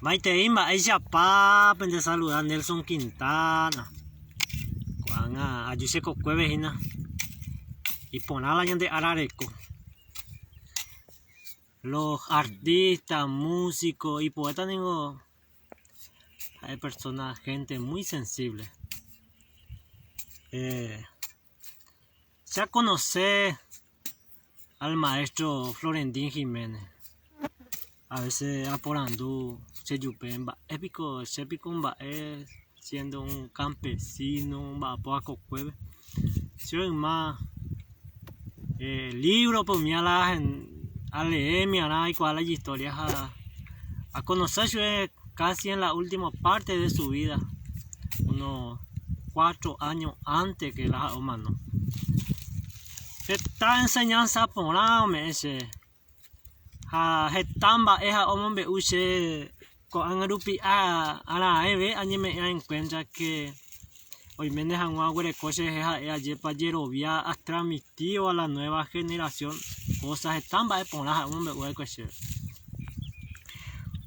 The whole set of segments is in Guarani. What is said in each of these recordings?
Maitei mba'éichapa pende saluda Nelson Quintana. Ko'ág̃a aju che kokuépe hína. Iporã la ñande ára reko. Los artistas, músicos y poetas ningo ha'e persona gente muy sensible. Eh, che akonose al maestro Florentín Giménez. A veces aporandu chejupe mba'e piko che piko mba'e siendo un campesino omba'apóva kokuépe. Che yma eh, libro-pe umi ala aleémi arã aikuaa la ijistoria ha akonose chupe casi en la ultima parte de su vida, unos cuatro años antes que la ha'e omano. Heta enseñanza porã ome'ẽ chéve ha heta mba'e ha'e omombe'u che ko'ág̃a rupi araẽve añeme'ẽ en cuenta que oiméne hag̃ua oguereko cherehe ha'e ajépa jerovia atransmitíva la nueva generación cosa heta mba'e porã ha'e omombe'u va'ekue chéve.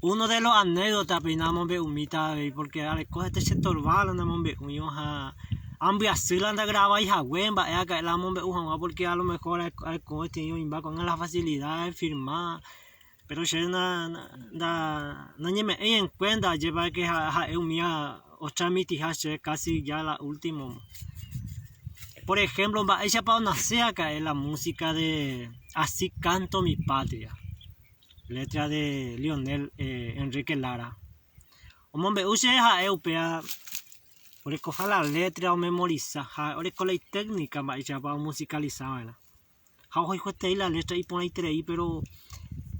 Uno de los anécdota péina amombe'umíta avei porque areko hete che torva la namombe'úiva ha ambyasy la ndagravái hague mba'e aka'e la amombe'u hag̃ua porque a lo mejor areko peteĩ oĩmba ko'ág̃a la facilidad de firma pero che na na nañeme'ẽi en cuenta ajépa que ha'e umíva otransmitiha che casi ya la ultimo. Por ejemplo mba'éichapa onase aka'e la música de Así canto mi patria. Letra de Lionel Enrique Lara. Omombe'u che ha'e upéva orekoha la letra omemorisa ha oreko la itécnica mba'éichapa omusicalisa va'erã. Ha ohayhueterei la letra iporãiterei pero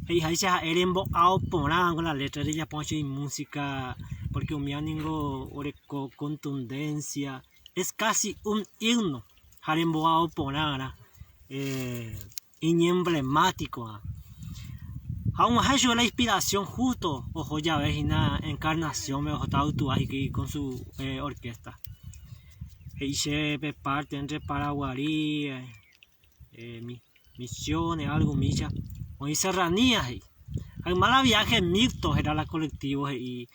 he'iháicha ha'e rembo'ao porã la letra rejapo che imúsica porque umíva ningo oreko contundencia es casi un himno ha rembo'ao porãrã iñemblemáticova. Ha og̃uahẽ chupe la inspiración justo oho jave hína Encarnación-pe ohóta oytuva con su orquesta. He'i chéve pe parte entre Paraguarí, Misiones, algo umícha, oĩ serranía he'i. Ha yma la viaje mixto héra la colectivo he'i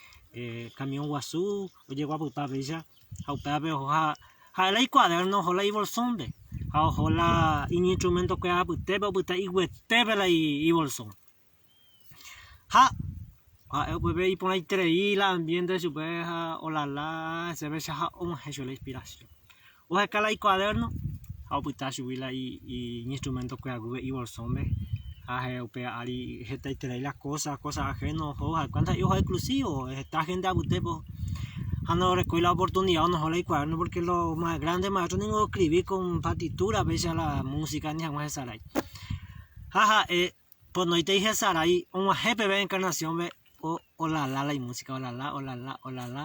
camión guasu ojeguapypa péicha ha upévape oho ha Ha'e la icuaderno oho la ibolsónpe, ha oho la iñinstrumentokuéra apytépe opyta iguetépe la ibolsón. Ha ha'e upépe iporãiterei la ambiente chupe ha olala heseve che ha og̃uahẽ chupe la inspiración. Oheka la icuaderno ha opyta chugui la iñinstrumentokuéra guýpe ibolsónpe ha ha'e upe ári hetaiterei la cosa, cosa ajeno oho ha'ekuéra ndaha'éi oho exclusivo heta gente apytépe oho. Ha ndorekói la oportunidad onohõ la icuaderno porque lo más grande maestro ningo oescribi con partitura péicha la música ani hag̃ua hesarái. Ha ha'e ponoite hesarái og̃uahẽ peve Encarnación-pe olala la imúsica, olala, olala, olala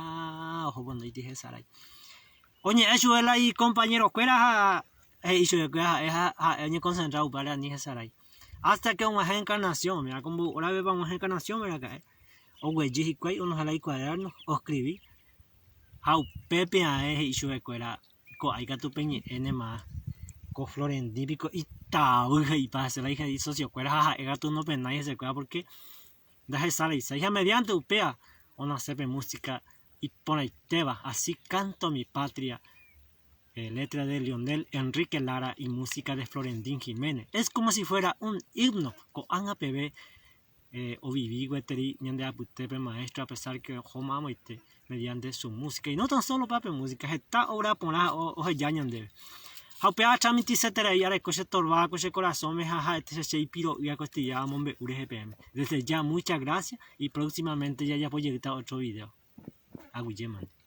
oho ponoite hesarái. Oñe'ẽ chupe la ikompañerokuéra ha he'i chupekuéra ha'e ha'e oñekonsentra upévare ani hesarái. Hasta que og̃uahẽ Encarnación-pe, akombo'u órapepa og̃uahẽ Encarnación-pe raka'e. Oguejy hikuái onohẽ la icuaderno, oescribi, ha upépe ae he'i chupekuéra ko'ái katu peñe'ẽnema ko Florentín piko itavy he'ipa hese la isosiokuéra ha ha'e katu nopenái hesekuéra porque ndahesaraisái ha mediante upéva onase pe música iporãitéva Así canto mi patria letra de Leonel Enrique Lara y música de Florentín Giménez. Es como si fuera un himno ko'ág̃a peve ovivi gueteri ñande apytépe maestro a pesar que ohóma amoite mediante su música y no tan solo pape música heta obra porã oheja ñandéve. Ha upéva atransmitiseterei areko che torva ko che korasõme ha ha'ete che ipiro'y akostilla amombe'u rehe peẽme. Desde ya muchas gracias y próximamente jajapo jeýta otro video. Aguyje mante.